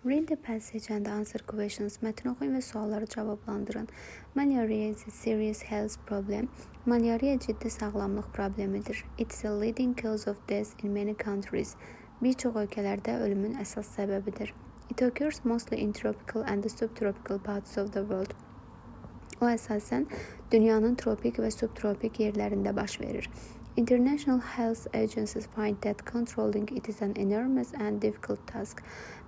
Read the passage and answer questions. Mətni oxuyun və sualları cavablandırın. Malaria is a serious health problem. Malaria ciddi sağlamlıq problemidir. It's a leading cause of death in many countries. Bir çox ölkələrdə ölümün əsas səbəbidir. It occurs mostly in tropical and subtropical parts of the world. O əsasən dünyanın tropik və subtropik yerlərində baş verir. International health agencies find that controlling it is an enormous and difficult task.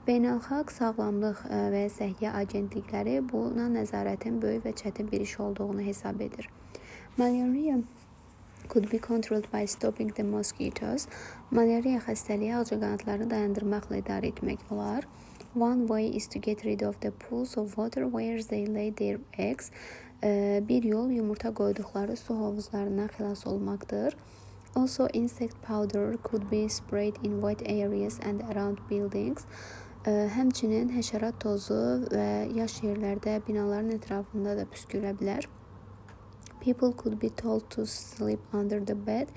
Beynəlxalq sağlamlıq və səhiyyə agentlikləri buna nəzarətin böyük və çətin bir iş olduğunu hesab edir. Malaria could be controlled by stopping the mosquitoes. Malaria xəstəliyi ağcaqanadları dayandırmaqla idarə etmək olar. One way is to get rid of the pools of water where they lay their eggs. Bir yol yumurta qoyduqları su hovuzlarından xilas olmaqdır. Also, insect powder could be sprayed in wet areas and around buildings. Həmçinin həşərat tozu və yaş yerlərdə binaların ətrafında da püskürülə bilər. People could be told to sleep under the bed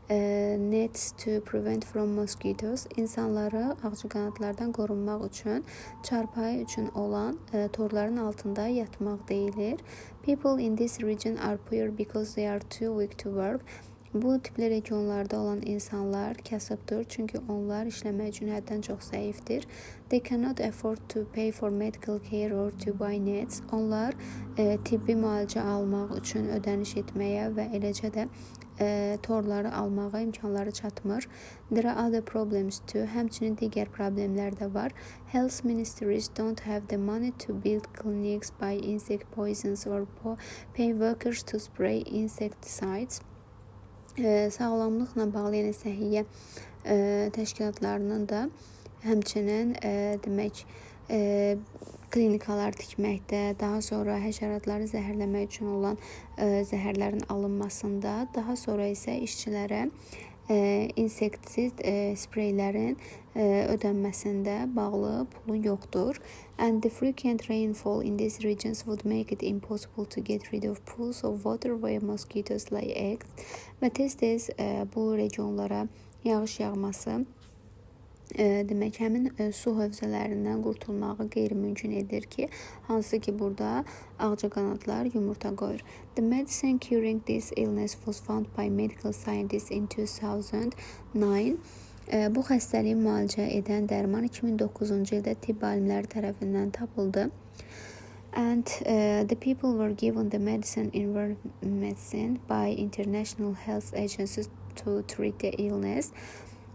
nets to prevent from mosquitoes. İnsanları ağcaqanadlardan qorunmaq üçün çarpayı üçün olan torların altında yatmaq deyilir. People in this region are poor because they are too weak to work. Bu tipli regionlarda olan insanlar kasıbdır, çünki onlar işləmək üçün həddən çox zəifdir. They cannot afford to pay for medical care or to buy nets. Onlar tibbi müalicə almaq üçün ödəniş etməyə və eləcə də torları almağa imkanları çatmır. There are other problems too. Həmçinin digər problemlər də var. Health ministries don't have the money to build clinics, buy insect poisons or pay workers to spray insecticides. Sağlamlıqla bağlı, yəni səhiyyə təşkilatlarının da həmçinin demək klinikalar tikməkdə, daha sonra həşəratları zəhərləmək üçün olan zəhərlərin alınmasında, daha sonra isə işçilərə insektisid spreylərin ödənməsində bağlı pulu yoxdur. And the frequent rainfall in these regions would make it impossible to get rid of pools of water where mosquitoes lay eggs. Və tez-tez bu regionlara yağış yağması demək həmin su hövzələrindən qurtulmağı qeyri-mümkün edir ki, hansı ki burada ağcaqanadlar yumurta qoyur. The medicine curing this illness was found by medical scientists in 2009. Bu xəstəliyi müalicə edən dərman 2009-cu ildə tibb alimləri tərəfindən tapıldı. And the people were given the medicine ivermectin by international health agencies to treat the illness.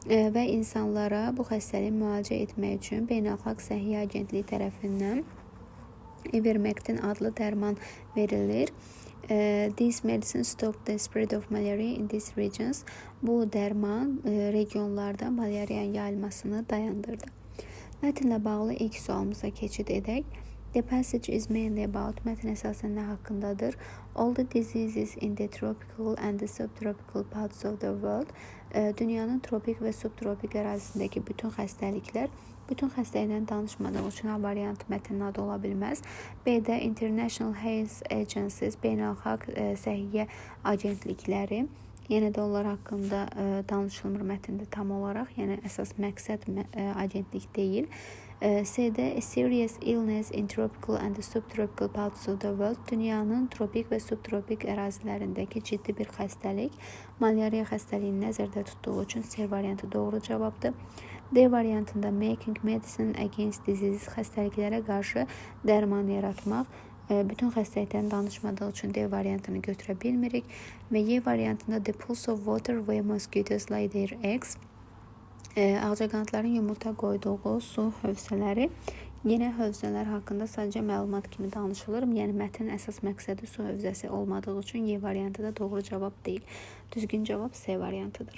Və insanlara bu xəstəliyi müalicə etmək üçün Beynəlxalq Səhiyyə Agentliyi tərəfindən Ivermectin adlı dərman verilir. This medicine stopped the spread of malaria in these regions. Bu dərman regionlarda malariyanın yayılmasını dayandırdı. Mətnlə bağlı ilk sualımıza keçid edək. The passage is mainly about, mətn əsasən nə haqqındadır? All the diseases in the tropical and the subtropical parts of the world. Dünyanın tropik və subtropik ərazisindəki bütün xəstəliklər. Bütün xəstəlikdən danışmadığı üçün A variantı mətnin adı ola bilməz. B-də International Health Agencies, beynəlxalq səhiyyə agentlikləri. Yenə də onlar haqqında danışılmır mətndə tam olaraq. Yəni əsas məqsəd agentlik deyil. C-də a serious illness in tropical and subtropical parts of the world. Dünyanın tropik və subtropik ərazilərindəki ciddi bir xəstəlik. Malaria xəstəliyini nəzərdə tutduğu üçün C variantı doğru cavabdır. D variantında making medicine against diseases, xəstəliklərə qarşı dərman yaratmaq. Bütün xəstəlikdən danışmadığı üçün D variantını götürə bilmirik. Və Y variantında the pools of water where mosquitoes lay their eggs. Ağcaqanadların yumurta qoyduğu su hövzələri. Yenə hövzələr haqqında sadəcə məlumat kimi danışılır. Yəni mətnin əsas məqsədi su hövzəsi olmadığı üçün Y variantı da doğru cavab deyil. Düzgün cavab C variantıdır.